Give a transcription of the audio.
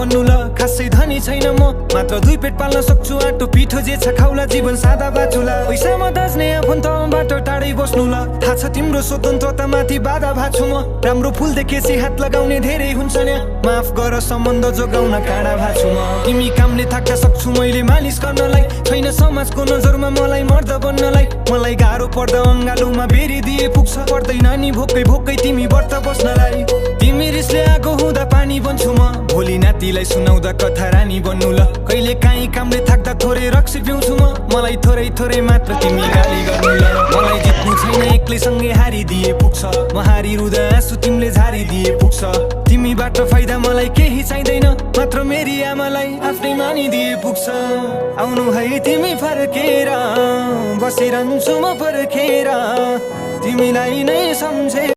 बन्नु ल खासै धनी छैन म मात्र 2 पेट पाल्न सक्छु आटो पिठो जे छ खाउला जीवन सादा बाचुला पैसामा दाज्ने आफन्तबाट टाढै बस्नु ल थाहा छ तिम्रो स्वतन्त्रता माथि बाधा भाछु म राम्रो फुल देखेसी हात लगाउने धेरै हुन्छ नि माफ गर सम्बन्ध जोगाउन काँडा भाछु म तिमी कामले थाक्न सक्छु मैले मालिस गर्नलाई छैन समाजको नजरमा मलाई मर्द बन्नलाई मलाई गाह्रो पर्दा अङ्गालोमा बेरी दिए पुग्छ पर्दैन नि भोकै भोकै तिमी व्रत बस्नलाई तिमी रिसले आगो हुँदा पानी बन्छु म भोलि नातिलाई सुनाउँदा कथा रानी बन्नु ल कहिले काहीँ कामले थाक्दा थोरै रक्सी पिउँछु म मलाई थोरै थोरै मात्र तिमी गाली गर्नु ल मलाई जित्नु छैन एक्लै सँगै हारिदिए पुग्छ म हारिरुँदा आँसु तिमीले झारिदिए पुग्छ तिमीबाट फाइदा मलाई केही चाहिँदैन मात्र मेरी आमालाई आफ्नै मानिदिए पुग्छ आउनु है तिमी फर्केर बसिरहन्छु म पर्खेर तिमीलाई नै सम्झे